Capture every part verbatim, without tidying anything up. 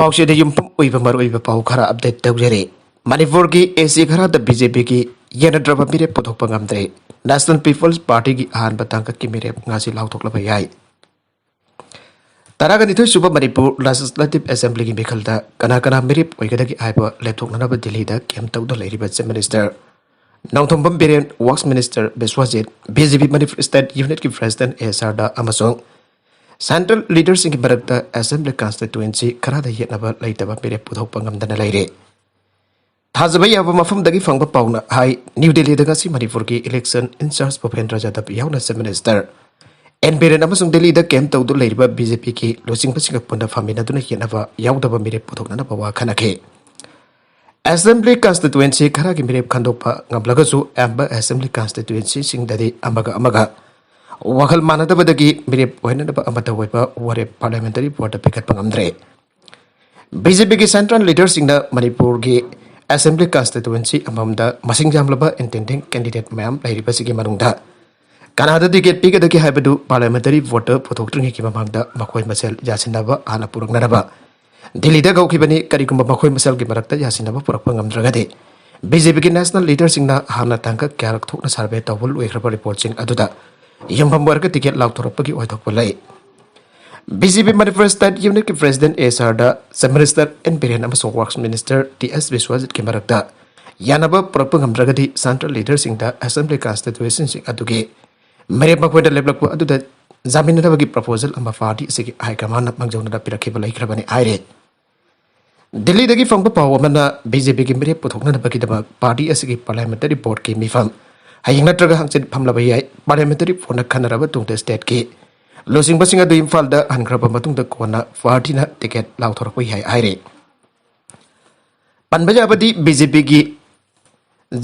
ꯄꯥꯎꯆꯦꯗ ꯌꯨꯝꯐꯝ ꯑꯣꯏꯕ ꯃꯔꯨꯑꯣꯏꯕ ꯄꯥꯎ ꯈꯔ ꯑꯞꯗꯦꯠ ꯇꯧꯖꯔꯤ꯫ ꯃꯅꯤꯄꯨꯔꯒꯤ ꯑꯦꯁꯤ ꯈꯔꯗ ꯕꯤ ꯖꯦ ꯄꯤꯒꯤ ꯌꯥꯅꯗ꯭ꯔꯕ ꯃꯤꯔꯦꯞ ꯄꯨꯊꯣꯛꯄ ꯉꯝꯗ꯭ꯔꯦ꯫ ꯅꯦꯁꯅꯦꯜ ꯄꯤꯄꯜꯁ ꯄꯥꯔꯇꯤꯒꯤ ꯑꯍꯥꯟꯕ ꯇꯥꯡꯀꯛꯀꯤ ꯃꯤꯔꯦꯞ ꯉꯁꯤ ꯂꯥꯎꯊꯣꯛꯂꯕ ꯌꯥꯏ꯫ ꯇꯔꯥꯒ ꯅꯤꯊꯣꯏ ꯁꯨꯕ ꯃꯅꯤꯄꯨꯔ ꯂꯦꯖꯤꯁꯂꯦꯇꯤꯚ ꯑꯦꯁꯦꯝꯕ꯭ꯂꯤꯒꯤ ꯃꯤꯈꯜꯗ ꯀꯅꯥ ꯀꯅꯥ ꯃꯤꯔꯦꯞ ꯑꯣꯏꯒꯗꯒꯦ ꯍꯥꯏꯕ ꯂꯦꯞꯊꯣꯛꯅꯅꯕ ꯗꯤꯜꯂꯤꯗ ꯀꯦꯝ ꯇꯧꯗꯨꯅ ꯂꯩꯔꯤꯕ chief minister Nongthombam Biren, works minister Biswajit, B J P Manipur state ꯌꯨꯅꯤꯠꯀꯤ ꯄ꯭ꯔꯦꯁꯤꯗꯦꯟꯠ ꯑꯦ ꯁꯥꯔꯗꯥ ꯑꯃꯁꯨꯡ ꯁꯦꯟꯇ꯭ꯔꯦꯜ ꯂꯤꯗꯔꯁꯤꯡꯒꯤ ꯃꯔꯛꯇ ꯑꯦꯁꯦꯝꯕ꯭ꯂꯤ ꯀꯟꯁꯇꯤꯇ꯭ꯋꯦꯟꯁꯤ ꯈꯔꯗ ꯌꯦꯠꯅꯕ ꯂꯩꯇꯕ ꯃꯤꯔꯦꯞ ꯄꯨꯊꯣꯛꯄ ꯉꯝꯗꯅ ꯂꯩꯔꯦ꯫ ꯊꯥꯖꯕ ꯌꯥꯕ ꯃꯐꯝꯗꯒꯤ ꯐꯪꯕ ꯄꯥꯎꯅ ꯍꯥꯏ, ꯅ꯭ꯌꯨ ꯗꯤꯜꯂꯤꯗ ꯉꯁꯤ ꯃꯅꯤꯄꯨꯔꯒꯤ ꯏꯂꯦꯛꯁꯟ ꯏꯟꯆꯥꯔꯖ ꯚꯨꯄꯦꯟꯗ꯭ꯔ ꯌꯥꯗꯕ ꯌꯥꯎꯅ ꯆꯤꯐ ꯃꯤꯅꯤꯁꯇꯔ ꯑꯦꯟ ꯕꯤꯔꯦꯟ ꯑꯃꯁꯨꯡ ꯗꯤꯜꯂꯤꯗ ꯀꯦꯝ ꯇꯧꯗꯨꯅ ꯂꯩꯔꯤꯕ ꯕꯤ ꯖꯦ ꯄꯤꯒꯤ ꯂꯨꯆꯤꯡꯕꯁꯤꯡꯒ ꯄꯨꯟꯅ ꯐꯝꯃꯤꯟꯅꯗꯨꯅ ꯌꯦꯠꯅꯕ ꯌꯥꯎꯗꯕ ꯃꯤꯔꯦꯞ ꯄꯨꯊꯣꯛꯅꯅꯕ ꯋꯥ ꯈꯟꯅꯈꯤ꯫ ꯑꯦꯁꯦꯝꯕ꯭ꯂꯤ ꯀꯟꯁꯇꯤꯇ꯭ꯋꯦꯟꯁꯤ ꯈꯔꯒꯤ ꯃꯤꯔꯦꯞ ꯈꯟꯗꯣꯛꯄ ꯉꯝꯂꯒꯁꯨ, ꯑꯌꯥꯝꯕ ꯑꯦꯁꯦꯝꯕ꯭ꯂꯤ ꯀꯟꯁꯇꯤꯇ꯭ꯋꯦꯟꯁꯤꯁꯤꯡꯗꯗꯤ ꯑꯃꯒ ꯑꯃꯒ ꯋꯥꯈꯜ ꯃꯥꯟꯅꯗꯕꯗꯒꯤ ꯃꯤꯔꯦꯞ ꯑꯣꯏꯅꯅꯕ ꯑꯃꯠꯇ ꯑꯣꯏꯕ ꯋꯥꯔꯦꯞ ꯄꯥꯔꯂꯤꯌꯥꯃꯦꯟꯇꯔꯤ ꯕꯣꯔꯗꯇ ꯄꯤꯈꯠꯄ ꯉꯝꯗ꯭ꯔꯦ꯫ ꯕꯤ ꯖꯦ ꯄꯤꯒꯤ ꯁꯦꯟꯇ꯭ꯔꯦꯜ ꯂꯤꯗꯔꯁꯤꯡꯅ ꯃꯅꯤꯄꯨꯔꯒꯤ ꯑꯦꯁꯦꯝꯕ꯭ꯂꯤ ꯀꯟꯁꯇꯤꯇ꯭ꯋꯦꯟꯁꯤ ꯑꯃꯃꯝꯗ ꯃꯁꯤꯡ ꯌꯥꯝꯂꯕ ꯏꯟꯇꯦꯟꯗꯤꯡ ꯀꯦꯟꯗꯤꯗꯦꯠ ꯃꯌꯥꯝ ꯂꯩꯔꯤꯕꯁꯤꯒꯤ ꯃꯅꯨꯡꯗ ꯀꯅꯥꯗ ꯇꯤꯀꯦꯠ ꯄꯤꯒꯗꯒꯦ ꯍꯥꯏꯕꯗꯨ ꯄꯥꯔꯂꯤꯌꯥꯃꯦꯟꯇꯔꯤ ꯕꯣꯔꯗꯇ ꯄꯨꯊꯣꯛꯇ꯭ꯔꯤꯉꯩꯒꯤ ꯃꯃꯥꯡꯗ ꯃꯈꯣꯏ ꯃꯁꯦꯜ ꯌꯥꯁꯤꯟꯅꯕ ꯍꯥꯟꯅ ꯄꯨꯔꯛꯅꯅꯕ ꯗꯤꯜꯂꯤꯗ ꯀꯧꯈꯤꯕꯅꯤ꯫ ꯀꯔꯤꯒꯨꯝꯕ ꯃꯈꯣꯏ ꯃꯁꯦꯜꯒꯤ ꯃꯔꯛꯇ ꯌꯥꯁꯤꯟꯅꯕ ꯄꯨꯔꯛꯄ ꯉꯝꯗ꯭ꯔꯒꯗꯤ, ꯕꯤ ꯖꯦ ꯄꯤꯒꯤ ꯅꯦꯁꯅꯦꯜ ꯂꯤꯗꯔꯁꯤꯡꯅ ꯍꯥꯟꯅ ꯇꯥꯡꯀꯛ ꯀꯌꯥꯔꯛ ꯊꯣꯛꯅ ꯁꯔꯚꯦ ꯇꯧꯕ ꯂꯣꯏꯈ꯭ꯔꯕ ꯔꯤꯄꯣꯔꯠꯁꯤꯡ ꯑꯗꯨꯗ ꯌꯨꯝꯐꯝ ꯑꯣꯏꯔꯒ ꯇꯤꯀꯦꯠ ꯂꯥꯎꯊꯣꯔꯛꯄꯒꯤ ꯑꯣꯏꯊꯣꯛꯄ ꯂꯩ꯫ B J P Manipur state ꯌꯨꯅꯤꯠꯀꯤ president A Sharda, chief minister N Biren ꯑꯃꯁꯨꯡ ꯋꯥꯔꯛꯁ ꯃꯤꯅꯤꯁꯇꯔ ꯇꯤ ꯑꯦꯁ ꯕꯤꯁ꯭ꯋꯖꯤꯠꯀꯤ ꯃꯔꯛꯇ ꯌꯥꯅꯕ ꯄꯨꯔꯛꯄ ꯉꯝꯗ꯭ꯔꯒꯗꯤ, ꯁꯦꯟꯇ꯭ꯔꯦꯜ ꯂꯤꯗꯔꯁꯤꯡꯗ ꯑꯦꯁꯦꯝꯕ꯭ꯂꯤ ꯀꯟꯁꯇꯤꯇ꯭ꯋꯦꯟꯁꯤꯁꯤꯡ ꯑꯗꯨꯒꯤ ꯃꯤꯔꯦꯞ ꯃꯈꯣꯏꯗ ꯂꯦꯞꯂꯛꯄ ꯑꯗꯨꯗ ꯌꯥꯃꯤꯟꯅꯅꯕꯒꯤ ꯄ꯭ꯔꯄꯣꯖꯦꯜ ꯑꯃ ꯄꯥꯔꯇꯤ ꯑꯁꯤꯒꯤ ꯍꯥꯏ ꯀꯃꯥꯟꯅ ꯃꯥꯡꯖꯧꯅꯅ ꯄꯤꯔꯛꯈꯤꯕ ꯂꯩꯈ꯭ꯔꯕꯅꯤ ꯍꯥꯏꯔꯤ꯫ ꯗꯤꯜꯂꯤꯗꯒꯤ ꯐꯪꯕ ꯄꯥꯎ ꯑꯃꯅ, ꯕꯤ ꯖꯦ ꯄꯤꯒꯤ ꯃꯤꯔꯦꯞ ꯄꯨꯊꯣꯛꯅꯅꯕꯒꯤꯗꯃꯛ ꯄꯥꯔꯇꯤ ꯑꯁꯤꯒꯤ ꯄꯥꯔꯂꯤꯌꯥꯃꯦꯟꯇꯔꯤ ꯕꯣꯔꯗꯀꯤ ꯃꯤꯐꯝ ꯍꯌꯦꯡ ꯅꯠꯇ꯭ꯔꯒ ꯍꯪꯆꯤꯠ ꯐꯝꯂꯕ ꯌꯥꯏ꯫ ꯄꯥꯔꯂꯤꯌꯥꯃꯦꯟꯇꯔꯤ ꯕꯣꯔꯗꯅ ꯈꯟꯅꯔꯕ ꯇꯨꯡꯗ ꯁ꯭ꯇꯦꯠꯀꯤ ꯂꯨꯆꯤꯡꯕꯁꯤꯡ ꯑꯗꯨ ꯏꯝꯐꯥꯜꯗ ꯍꯟꯈ꯭ꯔꯕ ꯃꯇꯨꯡꯗ ꯀꯣꯟꯅ ꯄꯥꯔꯇꯤꯅ ꯇꯤꯀꯦꯠ ꯂꯥꯎꯊꯣꯔꯛꯄ ꯌꯥꯏ ꯍꯥꯏꯔꯤ꯫ ꯄꯟꯕ ꯌꯥꯕꯗꯤ, ꯕꯤ ꯖꯦ ꯄꯤꯒꯤ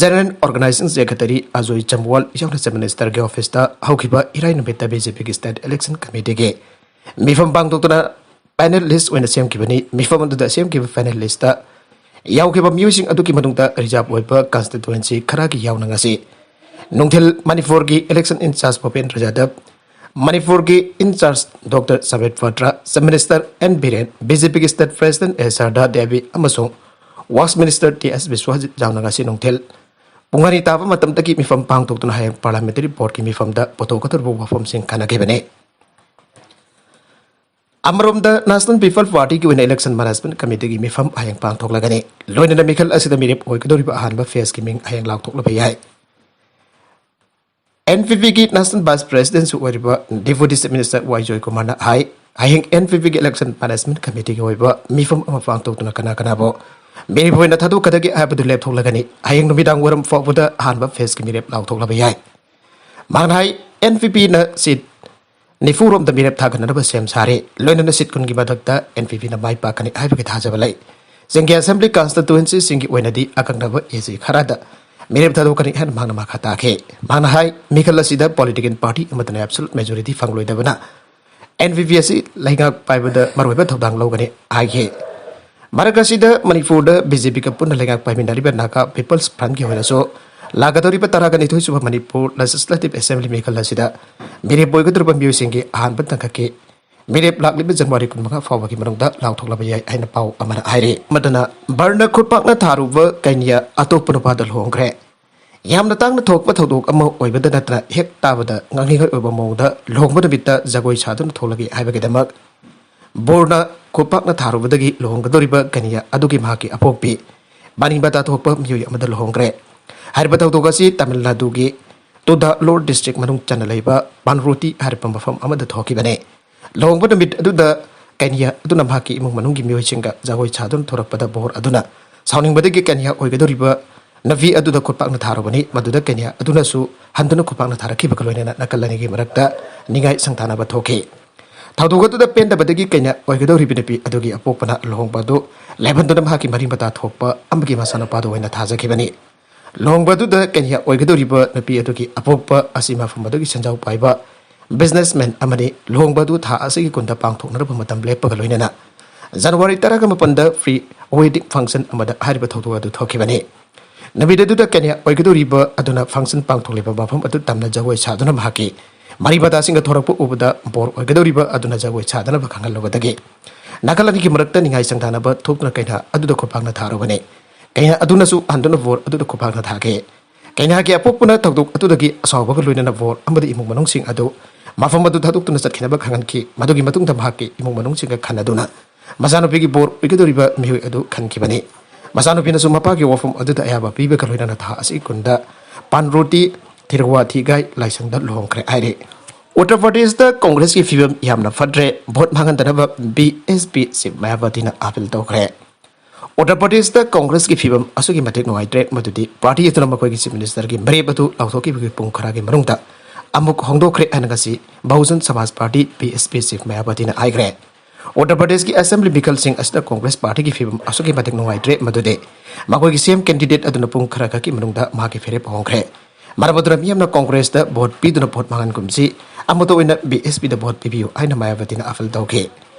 ꯖꯦꯅꯔꯦꯜ ꯑꯣꯔꯒꯅꯥꯏꯖꯤꯡ ꯁꯦꯀ꯭ꯔꯦꯇꯔꯤ ꯑꯖꯣꯏ ꯆꯝꯋꯥꯜ ꯌꯥꯎꯅ ꯆꯤꯐ ꯃꯤꯅꯤꯁꯇꯔꯒꯤ ꯑꯣꯐꯤꯁꯇ ꯍꯧꯈꯤꯕ ꯏꯔꯥꯏ ꯅꯨꯃꯤꯠꯇ ꯕꯤ ꯖꯦ ꯄꯤꯒꯤ ꯁ꯭ꯇꯦꯠ ꯏꯂꯦꯛꯁꯟ ꯀꯃꯤꯇꯤꯒꯤ ꯃꯤꯐꯝ ꯄꯥꯡꯊꯣꯛꯇꯨꯅ ꯄꯦꯅꯦꯜ ꯂꯤꯁ꯭ꯠ ꯑꯣꯏꯅ ꯁꯦꯝꯈꯤꯕꯅꯤ꯫ ꯃꯤꯐꯝ ꯑꯗꯨꯗ ꯁꯦꯝꯈꯤꯕ ꯄꯦꯅꯦꯜ ꯂꯤꯁ꯭ꯠꯇ ꯌꯥꯎꯈꯤꯕ ꯃꯤꯑꯣꯏꯁꯤꯡ ꯑꯗꯨꯒꯤ ꯃꯅꯨꯡꯗ ꯔꯤꯖꯥꯔꯚ ꯑꯣꯏꯕ ꯀꯟꯁꯇꯤꯇ꯭ꯋꯦꯟꯁꯤ ꯈꯔꯒꯤ ꯌꯥꯎꯅ ꯉꯁꯤ ꯅꯨꯡꯊꯤꯜ ꯃꯅꯤꯄꯨꯔꯒꯤ ꯏꯂꯦꯛꯁꯟ ꯏꯟꯆꯥꯔꯖ ꯚꯨꯄꯦꯟꯗ꯭ꯔ ꯌꯥꯗꯕ, ꯃꯅꯤꯄꯨꯔꯒꯤ in-charge doctor Sambit Patra, chief minister N Biren, B J ꯄꯤꯒꯤ state president A Sarda Devi ꯑꯃꯁꯨꯡ works minister T S Biswajit ꯌꯥꯎꯅ ꯉꯁꯤ ꯅꯨꯡꯊꯤꯜ ꯄꯨꯡ ꯑꯅꯤ ꯇꯥꯕ ꯃꯇꯝꯗꯒꯤ ꯃꯤꯐꯝ ꯄꯥꯡꯊꯣꯛꯇꯨꯅ ꯍꯌꯦꯡ ꯄꯥꯔꯂꯤꯌꯥꯃꯦꯟꯇꯔꯤ ꯕꯣꯔꯗꯀꯤ ꯃꯤꯐꯝꯗ ꯄꯨꯊꯣꯛꯀꯗꯧꯔꯤꯕ ꯋꯥꯐꯝꯁꯤꯡ ꯈꯟꯅꯈꯤꯕꯅꯤ꯫ ꯑꯃꯔꯣꯝꯗ, ꯅꯦꯁꯅꯦꯜ ꯄꯤꯄꯜ ꯄꯥꯔꯇꯤꯒꯤ ꯑꯣꯏꯅ ꯏꯂꯦꯛꯁꯟ ꯃꯦꯅꯦꯖꯃꯦꯟꯠ ꯀꯃꯤꯇꯤꯒꯤ ꯃꯤꯐꯝ ꯍꯌꯦꯡ ꯄꯥꯡꯊꯣꯛꯂꯒꯅꯤ꯫ ꯂꯣꯏꯅꯅ ꯃꯤꯈꯜ ꯑꯁꯤꯗ ꯃꯤꯔꯦꯞ ꯑꯣꯏꯒꯗꯧꯔꯤꯕ ꯑꯍꯥꯟꯕ ꯐꯦꯁꯀꯤ ꯃꯤꯡ ꯍꯌꯦꯡ ꯂꯥꯎꯊꯣꯛꯂꯕ ꯌꯥꯏ꯫ ꯑꯦꯟ ꯄꯤ ꯄꯤꯒꯤ ꯅꯦꯁꯅꯦꯜ ꯚꯥꯏꯁ ꯄ꯭ꯔꯦꯁꯤꯗꯦꯟꯠꯁꯨ ꯑꯣꯏꯔꯤꯕ ꯗꯦꯄꯨꯇꯤ ꯆꯤꯐ ꯃꯤꯅꯤꯁꯇꯔ ꯋꯥꯏ ꯖꯣꯏꯀꯨꯃꯥꯔꯅ ꯍꯥꯏ, ꯍꯌꯦꯡ ꯑꯦꯟ ꯄꯤ ꯄꯤꯒꯤ ꯏꯂꯦꯛꯁꯟ ꯃꯦꯅꯦꯖꯃꯦꯟꯠ ꯀꯃꯤꯇꯤꯒꯤ ꯑꯣꯏꯕ ꯃꯤꯐꯝ ꯑꯃ ꯄꯥꯡꯊꯣꯛꯇꯨꯅ ꯀꯅꯥ ꯀꯅꯥꯕꯨ ꯃꯤꯔꯦꯞ ꯑꯣꯏꯅ ꯊꯥꯗꯣꯛꯀꯗꯒꯦ ꯍꯥꯏꯕꯗꯨ ꯂꯦꯞꯊꯣꯛꯂꯒꯅꯤ꯫ ꯍꯌꯦꯡ ꯅꯨꯃꯤꯗꯥꯡ ꯋꯥꯏꯔꯝ ꯐꯥꯎꯕꯗ ꯑꯍꯥꯟꯕ ꯐꯦꯁꯀꯤ ꯃꯤꯔꯦꯞ ꯂꯥꯎꯊꯣꯛꯂꯕ ꯌꯥꯏ꯫ ꯃꯍꯥꯛꯅ ꯍꯥꯏ, ꯑꯦꯟ ꯄꯤ ꯄꯤꯅ ꯁꯤꯠ ꯅꯤꯐꯨ ꯔꯣꯝꯗ ꯃꯤꯔꯦꯞ ꯊꯥꯒꯠꯅꯅꯕ ꯁꯦꯝ ꯁꯥꯔꯦ꯫ ꯂꯣꯏꯅꯅ ꯁꯤꯠ ꯀꯨꯟꯒꯤ ꯃꯊꯛꯇ ꯑꯦꯟ ꯄꯤ ꯄꯤꯅ ꯃꯥꯏ ꯄꯥꯛꯀꯅꯤ ꯍꯥꯏꯕꯒꯤ ꯊꯥꯖꯕ ꯂꯩ꯫ ꯆꯤꯡꯒꯤ ꯑꯦꯁꯦꯝꯕ꯭ꯂꯤ ꯀꯟꯁꯇꯤꯇ꯭ꯋꯦꯟꯁꯤꯁꯤꯡꯒꯤ ꯑꯣꯏꯅꯗꯤ ꯑꯀꯛꯅꯕ ꯑꯦ ꯁꯤ ꯈꯔꯗ ꯃꯤꯔꯦꯞ ꯊꯥꯗꯣꯛꯀꯅꯤ ꯍꯥꯏꯅ ꯃꯍꯥꯛꯅ ꯃꯈꯥ ꯇꯥꯈꯤ꯫ ꯃꯍꯥꯛꯅ ꯍꯥꯏ, ꯃꯤꯈꯜ ꯑꯁꯤꯗ ꯄꯣꯂꯤꯇꯤꯀꯦꯜ ꯄꯥꯔꯇꯤ ꯑꯃꯠꯇꯅ ꯑꯦꯕꯁꯣꯂꯨꯠ ꯃꯦꯖꯣꯔꯤꯇꯤ ꯐꯪꯂꯣꯏꯗꯕꯅ ꯑꯦꯟ ꯄꯤ ꯄꯤ ꯑꯁꯤ ꯂꯩꯉꯥꯛ ꯄꯥꯏꯕꯗ ꯃꯔꯨꯑꯣꯏꯕ ꯊꯧꯗꯥꯡ ꯂꯧꯒꯅꯤ ꯍꯥꯏꯈꯤ꯫ ꯃꯔꯛ ꯑꯁꯤꯗ ꯃꯅꯤꯄꯨꯔꯗ ꯕꯤ ꯖꯦ ꯄꯤꯒ ꯄꯨꯟꯅ ꯂꯩꯉꯥꯛ ꯄꯥꯏꯃꯤꯟꯅꯔꯤꯕ ꯅꯥꯒꯥ ꯄꯤꯄꯜꯁ ꯐ꯭ꯔꯟꯠꯀꯤ ꯑꯣꯏꯅꯁꯨ ꯂꯥꯛꯀꯗꯧꯔꯤꯕ ꯇꯔꯥꯒ ꯅꯤꯊꯣꯏ ꯁꯨꯕ ꯃꯅꯤꯄꯨꯔ ꯂꯦꯖꯤꯁꯂꯦꯇꯤꯚ ꯑꯦꯁꯦꯝꯕ꯭ꯂꯤ ꯃꯤꯈꯜ ꯑꯁꯤꯗ ꯃꯤꯔꯦꯞ ꯑꯣꯏꯒꯗꯧꯔꯤꯕ ꯃꯤꯑꯣꯏꯁꯤꯡꯒꯤ ꯑꯍꯥꯟꯕ ꯇꯥꯡꯀꯛꯀꯤ ꯃꯤꯔꯦꯞ ꯂꯥꯛꯂꯤꯕ ꯖꯅꯋꯥꯔꯤ ꯀꯨꯟꯃꯉꯥ ꯐꯥꯎꯕꯒꯤ ꯃꯅꯨꯡꯗ ꯂꯥꯎꯊꯣꯛꯂꯕ ꯌꯥꯏ ꯍꯥꯏꯅ ꯄꯥꯎ ꯑꯃꯅ ꯍꯥꯏꯔꯤ꯫ ꯑꯃꯗꯅ ꯚꯔꯅ ꯈꯨꯠꯄꯥꯛꯅ ꯊꯥꯔꯨꯕ ꯀꯩꯅꯤꯌꯥ ꯑꯇꯣꯞꯄ ꯅꯨꯄꯥꯗ ꯂꯨꯍꯣꯡꯈ꯭ꯔꯦ꯫ ꯌꯥꯝꯅ ꯇꯥꯡꯅ ꯊꯣꯛꯄ ꯊꯧꯗꯣꯛ ꯑꯃ ꯑꯣꯏꯕꯗ ꯅꯠꯇꯅ ꯍꯦꯛ ꯇꯥꯕꯗ ꯉꯛꯅꯤꯡꯉꯥꯏ ꯑꯣꯏꯕ ꯃꯑꯣꯡꯗ ꯂꯨꯍꯣꯡꯕ ꯅꯨꯃꯤꯠꯇ ꯖꯒꯣꯏ ꯁꯥꯗꯨꯅ ꯊꯣꯛꯂꯒꯦ ꯍꯥꯏꯕꯒꯤꯗꯃꯛ ꯚꯔꯅ ꯈꯨꯠꯄꯥꯛꯅ ꯊꯥꯔꯨꯕꯗꯒꯤ ꯂꯨꯍꯣꯡꯒꯗꯧꯔꯤꯕ ꯀꯩꯅꯤꯌꯥ ꯑꯗꯨꯒꯤ ꯃꯍꯥꯛꯀꯤ ꯑꯄꯣꯛꯄꯤ ꯕꯥꯅꯤꯕꯇꯥ ꯊꯣꯛꯄ ꯃꯤꯑꯣꯏ ꯑꯃꯗ ꯂꯨꯍꯣꯡꯈ꯭ꯔꯦ꯫ ꯍꯥꯏꯔꯤꯕ ꯊꯧꯗꯣꯛ ꯑꯁꯤ ꯇꯥꯃꯤꯜ ꯅꯥꯗꯨꯒꯤ ꯇꯨꯗꯥꯂꯣꯔ ꯗꯤꯁꯇ꯭ꯔꯤꯛ ꯃꯅꯨꯡ ꯆꯟꯅ ꯂꯩꯕ ꯄꯥꯟꯔꯨꯇꯤ ꯍꯥꯏꯔꯤꯕ ꯃꯐꯝ ꯑꯃꯗ ꯊꯣꯛꯈꯤꯕꯅꯤ꯫ ꯂꯨꯍꯣꯡꯕ ꯅꯨꯃꯤꯠ ꯑꯗꯨꯗ ꯀꯩꯅꯤꯌꯥ ꯑꯗꯨꯅ ꯃꯍꯥꯛꯀꯤ ꯏꯃꯨꯡ ꯃꯅꯨꯡꯒꯤ ꯃꯤꯑꯣꯏꯁꯤꯡꯒ ꯖꯒꯣꯏ ꯁꯥꯗꯨꯅ ꯊꯣꯔꯛꯄꯗ ꯚꯔ ꯑꯗꯨꯅ ꯁꯥꯎꯅꯤꯡꯕꯗꯒꯤ ꯀꯩꯅꯤꯌꯥ ꯑꯣꯏꯒꯗꯧꯔꯤꯕ ꯅꯨꯄꯤ ꯑꯗꯨꯗ ꯈꯨꯠꯄꯥꯛꯅ ꯊꯥꯔꯨꯕꯅꯤ꯫ ꯃꯗꯨꯗ ꯀꯩꯅꯤꯌꯥ ꯑꯗꯨꯅꯁꯨ ꯍꯟꯗꯨꯅ ꯈꯨꯠꯄꯥꯛꯅ ꯊꯥꯔꯛꯈꯤꯕꯒ ꯂꯣꯏꯅꯅ ꯅꯥꯀꯜ ꯑꯅꯤꯒꯤ ꯃꯔꯛꯇ ꯅꯤꯡꯉꯥꯏ ꯁꯪꯊꯥꯅꯕ ꯊꯣꯛꯈꯤ꯫ ꯊꯧꯗꯣꯛ ꯑꯗꯨꯗ ꯄꯦꯟꯗꯕꯗꯒꯤ ꯀꯩꯅꯤꯌꯥ ꯑꯣꯏꯒꯗꯧꯔꯤꯕ ꯅꯨꯄꯤ ꯑꯗꯨꯒꯤ ꯑꯄꯣꯛꯄꯅ ꯂꯨꯍꯣꯡꯕ ꯑꯗꯨ ꯂꯦꯞꯍꯟꯗꯨꯅ ꯃꯍꯥꯛꯀꯤ ꯃꯔꯤ ꯃꯇꯥ ꯊꯣꯛꯄ ꯑꯃꯒꯤ ꯃꯆꯥꯅꯨꯄꯥꯗꯨ ꯑꯣꯏꯅ ꯊꯥꯖꯈꯤꯕꯅꯤ꯫ ꯂꯨꯍꯣꯡꯕ ꯑꯗꯨꯗ ꯀꯩꯅꯤꯌꯥ ꯑꯣꯏꯒꯗꯧꯔꯤꯕ ꯅꯨꯄꯤ ꯑꯗꯨꯒꯤ ꯑꯄꯣꯛꯄ ꯑꯁꯤ ꯃꯐꯝ ꯑꯗꯨꯒꯤ ꯁꯦꯟꯖꯥꯎ ꯄꯥꯏꯕ ꯕꯤꯖꯤꯅꯦꯁꯃꯦꯟ ꯑꯃꯅꯤ꯫ ꯂꯨꯍꯣꯡꯕ ꯑꯗꯨ ꯊꯥ ꯑꯁꯤꯒꯤ ꯀꯨꯟꯗ ꯄꯥꯡꯊꯣꯛꯅꯔꯕ ꯃꯇꯝ ꯂꯦꯞꯄꯒ ꯂꯣꯏꯅꯅ ꯖꯅꯋꯥꯔꯤ ꯇꯔꯥꯒ ꯃꯥꯄꯟꯗ ꯄ꯭ꯔꯤ ꯋꯦꯗꯤꯡ ꯐꯪꯁꯟ ꯑꯃꯗ ꯍꯥꯏꯔꯤꯕ ꯊꯧꯗꯣꯛ ꯑꯗꯨ ꯊꯣꯛꯈꯤꯕꯅꯤ꯫ ꯅꯨꯃꯤꯠ ꯑꯗꯨꯗ ꯀꯩꯅꯤꯌꯥ ꯑꯣꯏꯒꯗꯧꯔꯤꯕ ꯑꯗꯨꯅ ꯐꯪꯁꯟ ꯄꯥꯡꯊꯣꯛꯂꯤꯕ ꯃꯐꯝ ꯑꯗꯨ ꯇꯝꯅ ꯖꯒꯣꯏ ꯁꯥꯗꯨꯅ ꯃꯍꯥꯛꯀꯤ ꯃꯔꯤ ꯃꯇꯥꯁꯤꯡꯒ ꯊꯣꯔꯛꯄ ꯎꯕꯗ ꯕꯣꯔ ꯑꯣꯏꯒꯗꯧꯔꯤꯕ ꯑꯗꯨꯅ ꯖꯒꯣꯏ ꯁꯥꯗꯅꯕ ꯈꯪꯍꯜꯂꯨꯕꯗꯒꯤ ꯅꯥꯀꯜ ꯑꯅꯤꯒꯤ ꯃꯔꯛꯇ ꯅꯤꯡꯉꯥꯏ ꯆꯪꯗꯅꯕ ꯊꯣꯛꯇꯨꯅ ꯀꯩꯅꯥ ꯑꯗꯨꯗ ꯈꯨꯠꯐꯥꯡꯅ ꯊꯥꯔꯨꯕꯅꯤ꯫ ꯀꯩꯅꯥ ꯑꯗꯨꯅꯁꯨ ꯍꯟꯗꯨꯅ ꯕꯣꯔ ꯑꯗꯨꯗ ꯈꯨꯠꯐꯥꯡꯅ ꯊꯥꯈꯤ꯫ ꯀꯩꯅꯥꯒꯤ ꯑꯄꯣꯛꯄꯅ ꯊꯧꯗꯣꯛ ꯑꯗꯨꯗꯒꯤ ꯑꯁꯥꯎꯕꯒ ꯂꯣꯏꯅꯅ ꯕꯣꯔ ꯑꯃꯗꯤ ꯏꯃꯨꯡ ꯃꯅꯨꯡꯁꯤꯡ ꯑꯗꯨ ꯃꯐꯝ ꯑꯗꯨ ꯊꯥꯗꯣꯛꯇꯨꯅ ꯆꯠꯈꯤꯅꯕ ꯈꯪꯍꯟꯈꯤ꯫ ꯃꯗꯨꯒꯤ ꯃꯇꯨꯡꯗ ꯃꯍꯥꯛꯀꯤ ꯏꯃꯨꯡ ꯃꯅꯨꯡꯁꯤꯡꯒ ꯈꯟꯅꯗꯨꯅ ꯃꯆꯥꯅꯨꯄꯤꯒꯤ ꯕꯣꯔ ꯑꯣꯏꯒꯗꯧꯔꯤꯕ ꯃꯤꯑꯣꯏ ꯑꯗꯨ ꯈꯟꯈꯤꯕꯅꯤ꯫ ꯃꯆꯥꯅꯨꯄꯤꯅꯁꯨ ꯃꯄꯥꯒꯤ ꯋꯥꯐꯝ ꯑꯗꯨꯗ ꯑꯌꯥꯕ ꯄꯤꯕꯒ ꯂꯣꯏꯅꯅ ꯊꯥ ꯑꯁꯤꯒꯤ ꯀꯨꯟꯗ ꯄꯥꯟꯔꯣꯇꯤ ꯊꯤꯔꯋꯥ ꯊꯤꯒꯥꯏ ꯂꯥꯏꯁꯪꯗ ꯂꯨꯍꯣꯡꯈ꯭ꯔꯦ ꯍꯥꯏꯔꯤ꯫ ꯎꯠꯇꯔ ꯄ꯭ꯔꯗꯦꯁꯇ ꯀꯣꯡꯒ꯭ꯔꯦꯁꯀꯤ ꯐꯤꯕꯝ ꯌꯥꯝꯅ ꯐꯠꯇ꯭ꯔꯦ, ꯚꯣꯠ ꯃꯥꯡꯍꯟꯗꯅꯕ ꯕꯤ ꯑꯦꯁ ꯄꯤ ꯆꯤꯐ ꯃꯌꯥꯕꯇꯤꯅ ꯑꯥꯄꯤꯜ ꯇꯧꯈ꯭ꯔꯦ꯫ ꯎꯠꯇꯔ ꯄ꯭ꯔꯗꯦꯁꯇ ꯀꯣꯡꯒ꯭ꯔꯦꯁꯀꯤ ꯐꯤꯕꯝ ꯑꯁꯨꯛꯀꯤ ꯃꯇꯤꯛ ꯅꯨꯡꯉꯥꯏꯇ꯭ꯔꯦ, ꯃꯗꯨꯗꯤ ꯄꯥꯔꯇꯤ ꯑꯗꯨꯅ ꯃꯈꯣꯏꯒꯤ ꯆꯤꯐ ꯃꯤꯅꯤꯁꯇꯔꯒꯤ ꯃꯔꯦꯞ ꯑꯗꯨ ꯂꯥꯎꯊꯣꯛꯈꯤꯕꯒꯤ ꯄꯨꯡ ꯈꯔꯒꯤ ꯃꯅꯨꯡꯗ ꯑꯃꯨꯛ ꯍꯣꯡꯗꯣꯛꯈ꯭ꯔꯦ ꯍꯥꯏꯅ ꯉꯁꯤ Bahujan Samaj party, B S P, chief ꯃꯌꯥꯕꯇꯤꯅ ꯍꯥꯏꯈ꯭ꯔꯦ꯫ ꯎꯠꯇꯔ ꯄ꯭ꯔꯗꯦꯁꯀꯤ ꯑꯦꯁꯦꯝꯕ꯭ꯂꯤ ꯃꯤꯈꯜꯁꯤꯡ ꯑꯁꯤꯗ ꯀꯣꯡꯒ꯭ꯔꯦꯁ ꯄꯥꯔꯇꯤꯒꯤ ꯐꯤꯕꯝ ꯑꯁꯨꯛꯀꯤ ꯃꯇꯤꯛ ꯅꯨꯡꯉꯥꯏꯇ꯭ꯔꯦ, ꯃꯗꯨꯗꯤ ꯃꯈꯣꯏꯒꯤ ꯁꯤ ꯑꯦꯝ ꯀꯦꯟꯗꯤꯗꯦꯠ ꯑꯗꯨꯅ ꯄꯨꯡ ꯈꯔ ꯈꯛꯀꯤ ꯃꯅꯨꯡꯗ ꯃꯍꯥꯛꯀꯤ ꯐꯤꯔꯦꯞ ꯍꯣꯡꯈ꯭ꯔꯦ꯫ ꯃꯔꯝ ꯑꯗꯨꯅ ꯃꯤꯌꯥꯝꯅ ꯀꯣꯡꯒ꯭ꯔꯦꯁꯇ ꯚꯣꯠ ꯄꯤꯗꯨꯅ ꯚꯣꯠ ꯃꯥꯡꯍꯟꯒꯨꯝꯁꯤ, ꯑꯃꯠꯇ ꯑꯣꯏꯅ ꯕꯤ ꯑꯦꯁ ꯄꯤꯗ ꯚꯣꯠ ꯄꯤꯕꯤꯌꯨ ꯍꯥꯏꯅ ꯃꯌꯥꯕꯇꯤꯅ ꯑꯥꯄꯤꯜ ꯇꯧꯈꯤ꯫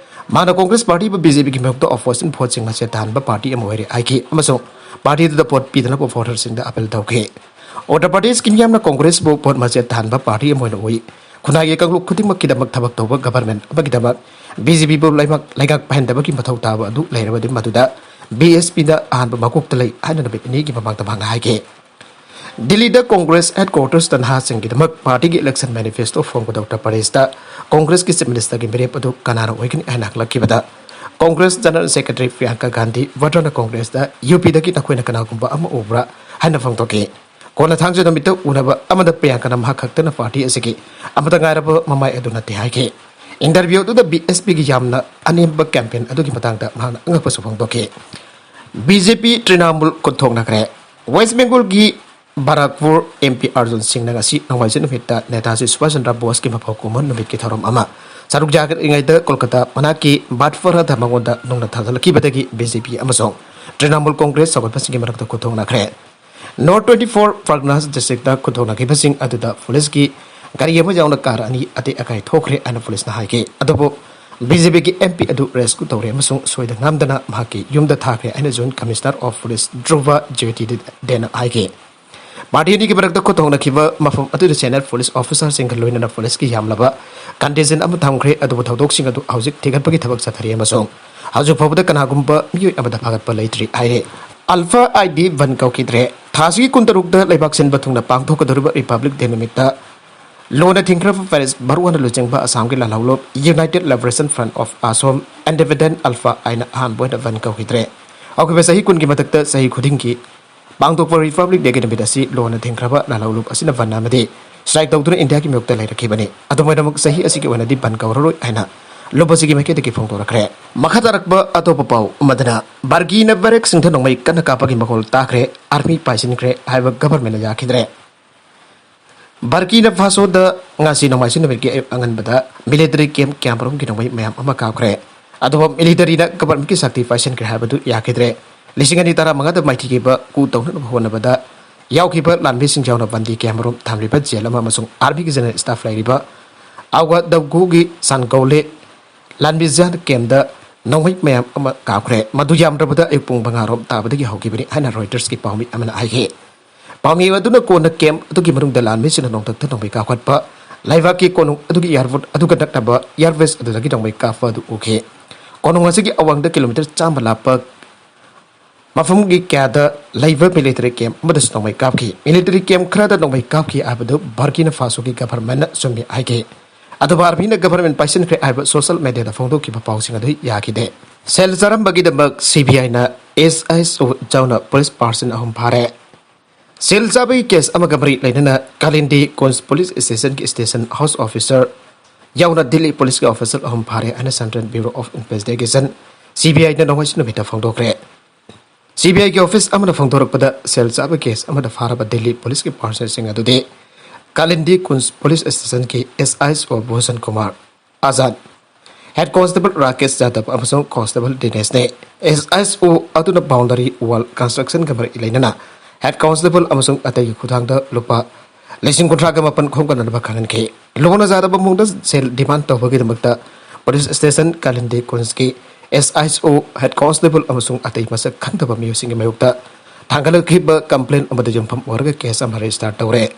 ꯃꯥꯅ ꯀꯣꯡꯒ꯭ꯔꯦꯁ ꯄꯥꯔꯇꯤꯕꯨ ꯕꯤ ꯖꯦ ꯄꯤꯒꯤ ꯃꯥꯌꯣꯛꯇ ꯑꯣꯄꯣꯖꯤꯁꯟ ꯚꯣꯠꯁꯤꯡ ꯃꯁꯦ ꯇꯥꯍꯟꯕ ꯄꯥꯔꯇꯤ ꯑꯃ ꯑꯣꯏꯔꯦ ꯍꯥꯏꯈꯤ ꯑꯃꯁꯨꯡ ꯄꯥꯔꯇꯤ ꯑꯗꯨꯗ ꯚꯣꯠ ꯄꯤꯗꯅꯕ ꯚꯣꯇꯔꯁꯤꯡꯗ ꯑꯥꯄꯤꯜ ꯇꯧꯈꯤ꯫ ꯎꯠꯇꯔ ꯄ꯭ꯔꯗꯦꯁꯀꯤ ꯃꯤꯌꯥꯝꯅ ꯀꯣꯡꯒ꯭ꯔꯦꯁꯄꯨ ꯚꯣꯠ ꯃꯁꯦ ꯇꯥꯍꯟꯕ ꯄꯥꯔꯇꯤ ꯑꯃ ꯑꯣꯏꯅ ꯎꯏ꯫ ꯈꯨꯟꯅꯥꯏꯒꯤ ꯀꯥꯡꯂꯨꯞ ꯈꯨꯗꯤꯡꯃꯛꯀꯤꯗꯃꯛ ꯊꯕꯛ ꯇꯧꯕ ꯒꯚꯔꯟꯃꯦꯟꯠ ꯑꯃꯒꯤꯗꯃꯛ ꯕꯤ ꯖꯦ ꯄꯤꯕꯨ ꯂꯩꯉꯥꯛ ꯄꯥꯏꯍꯟꯗꯕꯒꯤ ꯃꯊꯧ ꯇꯥꯕ ꯑꯗꯨ ꯂꯩꯔꯕꯗꯤ ꯃꯗꯨꯗ ꯕꯤ ꯑꯦꯁ ꯄꯤꯅ ꯑꯍꯥꯟꯕ ꯃꯀꯣꯛꯇ ꯂꯩ ꯍꯥꯏꯅ ꯅꯨꯃꯤꯠ ꯅꯤꯅꯤꯒꯤ ꯃꯃꯥꯡꯗ ꯃꯍꯥꯛꯅ ꯍꯥꯏꯈꯤ꯫ ꯗꯤꯜꯂꯤꯗ ꯀꯣꯡꯒ꯭ꯔꯦꯁ ꯍꯦꯗꯀ꯭ꯋꯥꯇꯔꯁꯇ ꯅꯍꯥꯁꯤꯡꯒꯤꯗꯃꯛ ꯄꯥꯔꯇꯤꯒꯤ ꯏꯂꯦꯛꯁꯟ ꯃꯦꯅꯤꯐꯦꯁꯇꯣ ꯐꯣꯡꯕꯗ ꯎꯠꯇꯔ ꯄ꯭ꯔꯗꯦꯁꯇ ꯀꯣꯡꯒ꯭ꯔꯦꯁꯀꯤ ꯆꯤꯐ ꯃꯤꯅꯤꯁꯇꯔꯒꯤ ꯃꯤꯔꯦꯞ ꯑꯗꯨ ꯀꯅꯥꯅ ꯑꯣꯏꯒꯅꯤ ꯍꯥꯏꯅ ꯍꯪꯂꯛꯈꯤꯕꯗ ꯀꯣꯡꯒ꯭ꯔꯦꯁ ꯖꯦꯅꯔꯦꯜ ꯁꯦꯀ꯭ꯔꯦꯇꯔꯤ ꯄ꯭ꯔꯤꯌꯥꯡꯀꯥ ꯒꯥꯟꯙꯤ ꯋꯥꯗ꯭ꯔꯥꯅ ꯀꯣꯡꯒ꯭ꯔꯦꯁꯇ ꯌꯨ ꯄꯤꯗꯒꯤ ꯅꯈꯣꯏꯅ ꯀꯅꯥꯒꯨꯝꯕ ꯑꯃ ꯎꯕ꯭ꯔꯥ ꯍꯥꯏꯅ ꯐꯣꯡꯗꯣꯛꯈꯤ꯫ ꯀꯣꯟꯅ ꯊꯥꯡꯖ ꯅꯨꯃꯤꯠꯇ ꯎꯅꯕ ꯑꯃꯗ ꯄ꯭ꯔꯤꯌꯥꯡꯀꯥꯅ ꯃꯍꯥꯛ ꯈꯛꯇꯅ ꯄꯥꯔꯇꯤ ꯑꯁꯤꯒꯤ ꯑꯃꯠꯇ ꯉꯥꯏꯔꯕ ꯃꯃꯥꯏ ꯑꯗꯨ ꯅꯠꯇꯦ ꯍꯥꯏꯈꯤ꯫ ꯏꯟꯇꯔꯚ꯭ꯌꯨ ꯑꯗꯨꯗ ꯕꯤ ꯑꯦꯁ ꯄꯤꯒꯤ ꯌꯥꯝꯅ ꯑꯅꯦꯝꯕ ꯀꯦꯝꯄꯦꯟ ꯑꯗꯨꯒꯤ ꯃꯇꯥꯡꯗ ꯃꯍꯥꯛꯅ ꯑꯉꯛꯄꯁꯨ ꯐꯣꯡꯗꯣꯛꯈꯤ꯫ ꯕꯤ ꯖꯦ ꯄꯤ ꯇ꯭ꯔꯤꯅꯥꯃꯨꯜ ꯈꯨꯠ ꯊꯣꯛꯅꯈ꯭ꯔꯦ꯫ ꯋꯦꯁ ꯕꯦꯡꯒꯣꯜꯒꯤ ꯕꯥꯔꯥꯛꯄꯨꯔ ꯑꯦꯝ ꯄꯤ ꯑꯥꯔꯖꯨꯟ ꯁꯤꯡꯅ ꯉꯁꯤ ꯅꯣꯡꯃꯥꯏꯖꯤꯡ ꯅꯨꯃꯤꯠꯇ ꯅꯦꯇꯥꯖꯤ ꯁꯨꯚꯥꯁ ꯆꯟꯗ꯭ꯔ ꯕꯣꯁꯀꯤ ꯃꯄꯥꯎ ꯀꯨꯝꯑꯣꯟ ꯅꯨꯃꯤꯠꯀꯤ ꯊꯧꯔꯝ ꯑꯃ ꯁꯔꯨꯛ ꯌꯥꯔꯤꯉꯩꯗ ꯀꯣꯜꯀꯇꯥ ꯃꯅꯥꯛꯀꯤ ꯕꯥꯠꯐꯔꯥꯗ ꯃꯉꯣꯟꯗ ꯅꯧꯅ ꯊꯥꯗꯣꯛꯂꯛꯈꯤꯕꯗꯒꯤ ꯕꯤ ꯖꯦ ꯄꯤ ꯑꯃꯁꯨꯡ ꯇ꯭ꯔꯤꯅꯥꯃꯨꯜ ꯀꯣꯡꯒ꯭ꯔꯦꯁ ꯆꯥꯎꯈꯠꯄꯁꯤꯡꯒꯤ ꯃꯔꯛꯇ ꯈꯨꯠ ꯊꯣꯛꯅꯈ꯭ꯔꯦ꯫ ꯅꯣꯔꯠ ꯇ꯭ꯋꯦꯟꯇꯤ ꯐꯣꯔ ꯐꯔꯒꯅꯥꯁ ꯗꯤꯁꯇ꯭ꯔꯤꯛꯇ ꯈꯨꯠ ꯊꯣꯛꯅꯈꯤꯕꯁꯤꯡ ꯑꯗꯨꯗ ꯄꯨꯂꯤꯁꯀꯤ ꯒꯥꯔꯤ ꯑꯃ ꯌꯥꯎꯅ ꯀꯥꯔ ꯑꯅꯤ ꯑꯇꯦꯛ ꯑꯀꯥꯏ ꯊꯣꯛꯈ꯭ꯔꯦ ꯍꯥꯏꯅ ꯄꯨꯂꯤꯁꯅ ꯍꯥꯏꯈꯤ꯫ ꯑꯗꯨꯕꯨ ꯕꯤ ꯖꯦ ꯄꯤꯒꯤ ꯑꯦꯝ ꯄꯤ ꯑꯗꯨ ꯔꯦꯁꯀ꯭ꯌꯨ ꯇꯧꯔꯦ ꯑꯃꯁꯨꯡ ꯁꯣꯏꯗ ꯉꯥꯝꯗꯅ ꯃꯍꯥꯛꯀꯤ ꯌꯨꯝꯗ ꯊꯥꯈ꯭ꯔꯦ ꯍꯥꯏꯅ joint commissioner of police Dhruv ꯖ꯭ꯌꯣꯇꯤꯗꯦꯅ ꯍꯥꯏꯈꯤ꯫ ꯄꯥꯔꯇꯤ ꯑꯅꯤꯒꯤ ꯃꯔꯛꯇ ꯈꯨꯠ ꯊꯣꯛꯅꯈꯤꯕ ꯃꯐꯝ ꯑꯗꯨꯗ ꯁꯦꯅꯤꯌꯔ ꯄꯨꯂꯤꯁ ꯑꯣꯐꯤꯁꯥꯔꯁꯤꯡꯒ ꯂꯣꯏꯅꯅ ꯄꯨꯂꯤꯁꯀꯤ ꯌꯥꯝꯂꯕ ꯀꯟꯇꯤꯟꯖꯦꯟ ꯑꯃ ꯊꯝꯈ꯭ꯔꯦ꯫ ꯑꯗꯨꯕꯨ ꯊꯧꯗꯣꯛꯁꯤꯡ ꯑꯗꯨ ꯍꯧꯖꯤꯛ ꯊꯤꯒꯠꯄꯒꯤ ꯊꯕꯛ ꯆꯠꯊꯔꯤ ꯑꯃꯁꯨꯡ ꯍꯧꯖꯤꯛ ꯐꯥꯎꯕꯗ ꯀꯅꯥꯒꯨꯝꯕ ꯃꯤꯑꯣꯏ ꯑꯃꯗ ꯐꯥꯒꯠꯄ ꯂꯩꯇ꯭ꯔꯤ ꯍꯥꯏꯔꯤ꯫ ꯑꯜꯐꯥ ꯑꯥꯏꯗꯤ ꯕꯟ ꯀꯧꯈꯤꯗ꯭ꯔꯦ꯫ ꯊꯥꯁꯤꯒꯤ ꯀꯨꯟꯇꯔꯨꯛꯇ ꯂꯩꯕꯥꯛ ꯁꯤꯟꯕ ꯊꯨꯡꯅ ꯄꯥꯡꯊꯣꯛꯀꯗꯧꯔꯤꯕ ꯔꯤꯄꯕ꯭ꯂꯤꯛ ꯗꯦ ꯅꯨꯃꯤꯠꯇ ꯂꯣꯟꯅ ꯊꯤꯡꯈ꯭ꯔꯕ ꯄꯦꯔꯤꯁ ꯃꯔꯨ ꯑꯣꯏꯅ ꯂꯨꯆꯤꯡꯕ ꯑꯁꯥꯝꯒꯤ ꯂꯥꯜꯍꯧꯂꯨꯞ United Liberation Front of Assam Independent Alpha ꯑꯥꯏꯅ ꯑꯍꯥꯟꯕ ꯑꯣꯏꯅ ꯕꯟ ꯀꯧꯈꯤꯗ꯭ꯔꯦ꯫ ꯍꯧꯈꯤꯕ ꯆꯍꯤ ꯀꯨꯟꯒꯤ ꯃꯊꯛꯇ ꯆꯍꯤ ꯈꯨꯗꯤꯡꯒꯤ ꯄꯥꯡꯊꯣꯛꯄ ꯔꯤꯄꯕ꯭ꯂꯤꯛ ꯗꯦꯒꯤ ꯅꯨꯃꯤꯠ ꯑꯁꯤ ꯂꯣꯟꯅ ꯊꯤꯡꯈ꯭ꯔꯕ ꯂꯥꯜꯍꯧꯂꯨꯞ ꯑꯁꯤꯅ ꯕꯟ ꯑꯃꯗꯤ ꯁ꯭ꯇ꯭ꯔꯥꯏꯛ ꯇꯧꯗꯨꯅ ꯏꯟꯗꯤꯌꯥꯒꯤ ꯃꯥꯌꯣꯛꯇ ꯂꯩꯔꯛꯈꯤꯕꯅꯤ꯫ ꯑꯗꯨꯝ ꯑꯣꯏꯅꯃꯛ ꯆꯍꯤ ꯑꯁꯤꯒꯤ ꯑꯣꯏꯅꯗꯤ ꯕꯟ ꯀꯧꯔꯔꯣꯏ ꯍꯥꯏꯅ ꯂꯨꯞ ꯑꯁꯤꯒꯤ ꯃꯥꯏꯀꯩꯗꯒꯤ ꯐꯣꯡꯗꯣꯔꯛꯈ꯭ꯔꯦ꯫ ꯃꯈꯥ ꯇꯥꯔꯛꯄ ꯑꯇꯣꯞꯄ ꯄꯥꯎ ꯑꯃꯗꯅ ꯕꯔꯀꯤꯅ ꯕꯦꯔꯦꯛꯁꯤꯡꯗ ꯅꯣꯡꯃꯩ ꯀꯟꯅ ꯀꯥꯞꯄꯒꯤ ꯃꯈꯣꯜ ꯇꯥꯈ꯭ꯔꯦ, ꯑꯥꯔꯃꯤ ꯄꯥꯏꯁꯤꯟꯈ꯭ꯔꯦ ꯍꯥꯏꯕ ꯒꯚꯔꯟꯃꯦꯟꯅ ꯌꯥꯈꯤꯗ꯭ꯔꯦ꯫ ꯕꯔꯀꯤꯅ ꯐꯥꯁꯣꯗ ꯉꯁꯤ ꯅꯣꯡꯃꯥꯏꯖꯤꯡ ꯅꯨꯃꯤꯠꯀꯤ ꯑꯌꯨꯛ ꯑꯉꯟꯕꯗ ꯃꯤꯂꯤꯇꯔꯤ ꯀꯦꯝꯞ ꯀꯌꯥꯃꯔꯨꯝꯒꯤ ꯅꯣꯡꯃꯩ ꯃꯌꯥꯝ ꯑꯃ ꯀꯥꯞꯈ꯭ꯔꯦ꯫ ꯑꯗꯨꯕꯨ ꯃꯤꯂꯤꯇꯔꯤꯅ ꯒꯚꯔꯟꯃꯦꯟꯠꯀꯤ ꯁꯛꯇꯤ ꯄꯥꯏꯁꯤꯟꯈ꯭ꯔꯦ ꯍꯥꯏꯕꯗꯨ ꯌꯥꯈꯤꯗ꯭ꯔꯦ꯫ ꯂꯤꯁꯤꯡ ꯑꯅꯤ ꯇꯔꯥꯃꯉꯥꯗ ꯃꯥꯏꯊꯤꯈꯤꯕ ꯀꯨ ꯇꯧꯅꯅꯕ ꯍꯣꯠꯅꯕꯗ ꯌꯥꯎꯈꯤꯕ ꯂꯥꯟꯃꯤꯁꯤꯡ ꯌꯥꯎꯅ ꯕꯟꯗꯤ ꯀꯌꯥꯃꯔꯨꯝ ꯊꯝꯂꯤꯕ ꯖꯦꯜ ꯑꯃ ꯑꯃꯁꯨꯡ ꯑꯥꯔꯃꯤꯒꯤ ꯖꯦꯅꯔꯦꯜ ꯁ꯭ꯇꯥꯐ ꯂꯩꯔꯤꯕ ꯑꯥꯎꯒꯥꯗꯧꯒꯨꯒꯤ ꯁꯥꯟꯒꯧꯂꯦ ꯂꯥꯟꯃꯤꯖꯥꯟ ꯀꯦꯝꯞꯇ ꯅꯣꯡꯃꯩ ꯃꯌꯥꯝ ꯑꯃ ꯀꯥꯞꯈ꯭ꯔꯦ꯫ ꯃꯗꯨ ꯌꯥꯝꯗ꯭ꯔꯕꯗ ꯑꯌꯨꯛ ꯄꯨꯡ ꯃꯉꯥ ꯔꯣꯝ ꯇꯥꯕꯗꯒꯤ ꯍꯧꯈꯤꯕꯅꯤ ꯍꯥꯏꯅ ꯔꯣꯏꯇꯔꯁꯀꯤ ꯄꯥꯎꯃꯤ ꯑꯃꯅ ꯍꯥꯏꯈꯤ꯫ ꯄꯥꯎꯃꯤ ꯑꯗꯨꯅ ꯀꯣꯟꯅ ꯀꯦꯝꯞ ꯑꯗꯨꯒꯤ ꯃꯅꯨꯡꯗ ꯂꯥꯟꯃꯤꯁꯤꯡꯅ ꯅꯣꯡꯊꯛꯇ ꯅꯣꯡꯃꯩ ꯀꯥꯞꯈꯠꯄ, ꯂꯩꯕꯥꯛꯀꯤ ꯀꯣꯅꯨꯡ ꯑꯗꯨꯒꯤ ꯑꯦꯌꯥꯔꯄꯣꯔꯠ ꯑꯗꯨꯒ ꯅꯛꯅꯕ ꯑꯦꯌꯥꯔꯕꯦꯁ ꯑꯗꯨꯗꯒꯤ ꯅꯣꯡꯃꯩ ꯀꯥꯞꯄ ꯑꯗꯨ ꯎꯈꯤ꯫ ꯀꯣꯅꯨꯡ ꯑꯁꯤꯒꯤ ꯑꯋꯥꯡꯗ ꯀꯤꯂꯣꯃꯤꯇꯔ ꯆꯥꯝꯃ ꯂꯥꯞꯄ ꯃꯐꯝꯒꯤ ꯀꯌꯥꯗ ꯂꯩꯕ ꯃꯤꯂꯤꯇꯔꯤ ꯀꯦꯝꯞ ꯑꯃꯗꯁꯨ ꯅꯣꯡꯃꯩ ꯀꯥꯞꯈꯤ꯫ ꯃꯤꯂꯤꯇꯔꯤ ꯀꯦꯝꯞ ꯈꯔꯗ ꯅꯣꯡꯃꯩ ꯀꯥꯞꯈꯤ ꯍꯥꯏꯕꯗꯨ ꯕꯔꯀꯤꯅ ꯐꯥꯁꯣꯒꯤ ꯒꯚꯔꯟꯃꯦꯟꯠꯅ ꯆꯨꯝꯃꯤ ꯍꯥꯏꯈꯤ꯫ ꯑꯗꯨꯕꯨ ꯑꯥꯔꯃꯤꯅ ꯒꯚꯔꯟꯃꯦꯟꯠ ꯄꯥꯏꯁꯤꯟꯈ꯭ꯔꯦ ꯍꯥꯏꯕ ꯁꯣꯁꯤꯌꯦꯜ ꯃꯦꯗꯤꯌꯥꯗ ꯐꯣꯡꯗꯣꯛꯈꯤꯕ ꯄꯥꯎꯁꯤꯡ ꯑꯗꯨ ꯌꯥꯈꯤꯗꯦ꯫ ꯁꯦꯜ ꯆꯥꯔꯝꯕꯒꯤꯗꯃꯛ ꯁꯤ ꯕꯤ ꯑꯥꯏꯅ ꯑꯦꯁ ꯑꯥꯏ ꯑꯦꯁ ꯑꯣ ꯌꯥꯎꯅ ꯄꯨꯂꯤꯁ ꯄꯥꯔꯁꯟ ꯑꯍꯨꯝ ꯐꯥꯔꯦ꯫ ꯁꯦꯜ ꯆꯥꯕꯒꯤ ꯀꯦꯁ ꯑꯃꯒ ꯃꯔꯤ ꯂꯩꯅꯅ ꯀꯥꯂꯤꯟꯗꯤ ꯀꯨꯟꯖ ꯄꯨꯂꯤꯁ ꯁ꯭ꯇꯦꯁꯟꯒꯤ ꯁ꯭ꯇꯦꯁꯟ ꯍꯥꯎꯁ ꯑꯣꯐꯤꯁꯔ ꯌꯥꯎꯅ ꯗꯤꯜꯂꯤ ꯄꯨꯂꯤꯁꯀꯤ ꯑꯣꯐꯤꯁꯔ ꯑꯍꯨꯝ ꯐꯥꯔꯦ ꯍꯥꯏꯅ central bureau of investigation, C B ꯑꯥꯏꯅ ꯅꯣꯡꯃꯥꯏꯖꯤꯡ ꯅꯨꯃꯤꯠꯇ ꯐꯣꯡꯗꯣꯛꯈ꯭ꯔꯦ꯫ ꯁꯤ ꯕꯤ ꯑꯥꯏꯒꯤ ꯑꯣꯐꯤꯁ ꯑꯃꯅ ꯐꯣꯡꯗꯣꯔꯛꯄꯗ, ꯁꯦꯜ ꯆꯥꯕ ꯀꯦꯁ ꯑꯃꯗ ꯐꯥꯔꯕ ꯗꯤꯜꯂꯤ ꯄꯨꯂꯤꯁꯀꯤ ꯄꯥꯔꯁꯟꯁꯤꯡ ꯑꯗꯨꯗꯤ ꯀꯥꯂꯤꯟꯗꯤ ꯀꯨꯟꯖ ꯄꯨꯂꯤꯁ ꯁ꯭ꯇꯦꯁꯟꯒꯤ ꯑꯦꯁ ꯑꯥꯏ ꯑꯦꯁ ꯑꯣ ꯚꯨꯁꯟ ꯀꯨꯃꯥꯔ ꯑꯖꯥꯗ, ꯍꯦꯗ ꯀꯣꯟꯁꯇꯦꯕꯜ ꯔꯥꯀꯦꯁ ꯌꯥꯗꯕ ꯑꯃꯁꯨꯡ ꯀꯣꯟꯁꯇꯦꯕꯜ ꯗꯤꯅꯦꯁꯅꯤ꯫ ꯑꯦꯁ ꯑꯥꯏ ꯑꯦꯁ ꯑꯣ ꯑꯗꯨꯅ ꯕꯥꯎꯟꯗꯔꯤ ꯋꯥꯜ ꯀꯟꯁꯇ꯭ꯔꯛꯁꯟꯒ ꯃꯔꯤ ꯂꯩꯅꯅ ꯍꯦꯗ ꯀꯣꯟꯁꯇꯦꯕꯜ ꯑꯃꯁꯨꯡ ꯑꯇꯩꯒꯤ ꯈꯨꯠꯊꯥꯡꯗ ꯂꯨꯄꯥ ꯂꯤꯁꯤꯡ ꯀꯨꯟꯊ꯭ꯔꯥꯒ ꯃꯥꯄꯟ ꯈꯣꯝꯒꯠꯅꯅꯕ ꯈꯪꯍꯟꯈꯤ꯫ ꯂꯣꯟꯅ ꯌꯥꯗꯕ ꯃꯑꯣꯡꯗ ꯁꯦꯜ ꯗꯤꯃꯥꯟ ꯇꯧꯕꯒꯤꯗꯃꯛꯇ ꯄꯨꯂꯤꯁ ꯁ꯭ꯇꯦꯁꯟ ꯀꯥꯂꯤꯟꯗꯤ ꯀꯨꯟꯖꯀꯤ ꯑꯦꯁ ꯑꯥꯏ ꯑꯦꯁ ꯑꯣ, ꯍꯦꯗ ꯀꯣꯟꯁꯇꯦꯕꯜ ꯑꯃꯁꯨꯡ ꯑꯇꯩ ꯃꯁꯛ ꯈꯪꯗꯕ ꯃꯤꯑꯣꯏꯁꯤꯡꯒꯤ ꯃꯥꯌꯣꯛꯇ ꯊꯥꯡꯒꯠꯂꯛꯈꯤꯕ complaint ꯑꯃꯗ ꯌꯨꯝꯐꯝ ꯑꯣꯏꯔꯒ case ꯑꯃ register ꯇꯧꯔꯦ꯫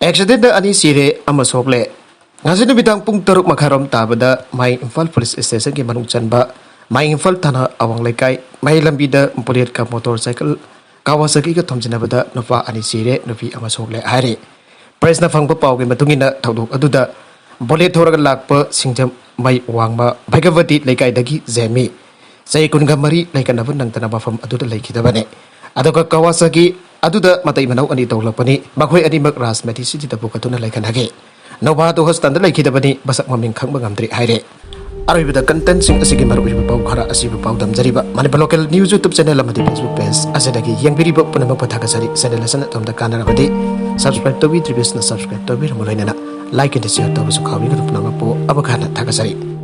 Accident ꯑꯅꯤ ꯁꯤꯔꯦ, ꯑꯃ ꯁꯣꯛꯂꯦ꯫ ꯉꯁꯤ ꯅꯨꯃꯤꯗꯥꯡ ꯄꯨꯡ ꯇꯔꯨꯛ ꯃꯈꯥꯏꯔꯣꯝ ꯇꯥꯕꯗ ꯃꯌꯥꯡ ꯏꯝꯐꯥꯜ police station ꯒꯤ ꯃꯅꯨꯡ ꯆꯟꯕ ꯃꯌꯥꯡ ꯏꯝꯐꯥꯜ ꯊꯥꯅ ꯑꯋꯥꯡ ꯂꯩꯀꯥꯏ ꯃꯌꯥꯏ ꯂꯝꯕꯤꯗ bullet ꯀ motorcycle Kawasaki ꯒ ꯊꯣꯝꯖꯤꯟꯅꯕꯗ ꯅꯨꯄꯥ ꯑꯅꯤ ꯁꯤꯔꯦ, ꯅꯨꯄꯤ ꯑꯃ ꯁꯣꯛꯂꯦ ꯍꯥꯏꯔꯤ꯫ Press ꯅ ꯐꯪꯕ ꯄꯥꯎꯒꯤ ꯃꯇꯨꯡ ꯏꯟꯅ, ꯊꯧꯗꯣꯛ ꯑꯗꯨꯗ bullet ꯊꯧꯔꯒ ꯂꯥꯛꯄ ꯁꯤꯡꯖꯃꯩ ꯋꯥꯡꯃ ꯚꯩꯒꯕꯇꯤ ꯂꯩꯀꯥꯏꯗꯒꯤ ꯖꯦꯃꯤ, ꯆꯍꯤ ꯀꯨꯟꯒ ꯃꯔꯤ, ꯂꯩꯀꯠꯅꯕ ꯅꯪꯗꯅ ꯃꯐꯝ ꯑꯗꯨꯗ ꯂꯩꯈꯤꯗꯕꯅꯤ꯫ ꯑꯗꯨꯒ Kawasaki ꯑꯗꯨꯗ ꯃꯇꯩ ꯃꯅꯥꯎ ꯑꯅꯤ ꯇꯣꯡꯂꯛꯄꯅꯤ꯫ ꯃꯈꯣꯏ ꯑꯅꯤꯃꯛ ꯔꯥꯖ Medicity ꯗ ꯄꯨꯈꯠꯇꯨꯅ ꯂꯩꯈꯠꯅꯈꯤ꯫ ꯅꯨꯄꯥ ꯑꯗꯨ hospital ꯗ ꯂꯩꯈꯤꯗꯕꯅꯤ, ꯃꯁꯛ ꯃꯃꯤꯡ ꯈꯪꯕ ꯉꯝꯗ꯭ꯔꯤ ꯍꯥꯏꯔꯦ꯫ ꯑꯔꯣꯏꯕꯗ content ꯁꯤꯡ ꯑꯁꯤꯒꯤ ꯃꯔꯨꯑꯣꯏꯕ ꯄꯥꯎ ꯈꯔ ꯑꯁꯤꯕꯨ ꯄꯥꯎꯗꯝꯖꯔꯤꯕ Manipur Local News YouTube channel ꯑꯃꯗꯤ Facebook page ꯑꯁꯤꯗꯒꯤ ꯌꯦꯡꯕꯤꯔꯤꯕ ꯄꯨꯝꯅꯃꯛꯄꯨ ꯊꯥꯒꯠꯆꯔꯤ꯫ Channel ꯑꯁꯤꯅ ꯑꯗꯣꯝꯗ ꯀꯥꯟꯅꯔꯕꯗꯤ subscribe ꯇꯧꯕꯤꯗ꯭ꯔꯤꯕꯁꯤꯡꯅ subscribe ꯇꯧꯕꯤꯔꯝꯃꯨ, ꯂꯣꯏꯅꯅ like ꯑꯃꯗꯤ share ꯇꯧꯕꯁꯨ ꯀꯥꯎꯕꯤꯒꯅꯨ꯫ ꯄꯨꯝꯅꯃꯛꯄꯨ ꯑꯃꯨꯛ ꯍꯟꯅ ꯊꯥꯒꯠꯆꯔꯤ꯫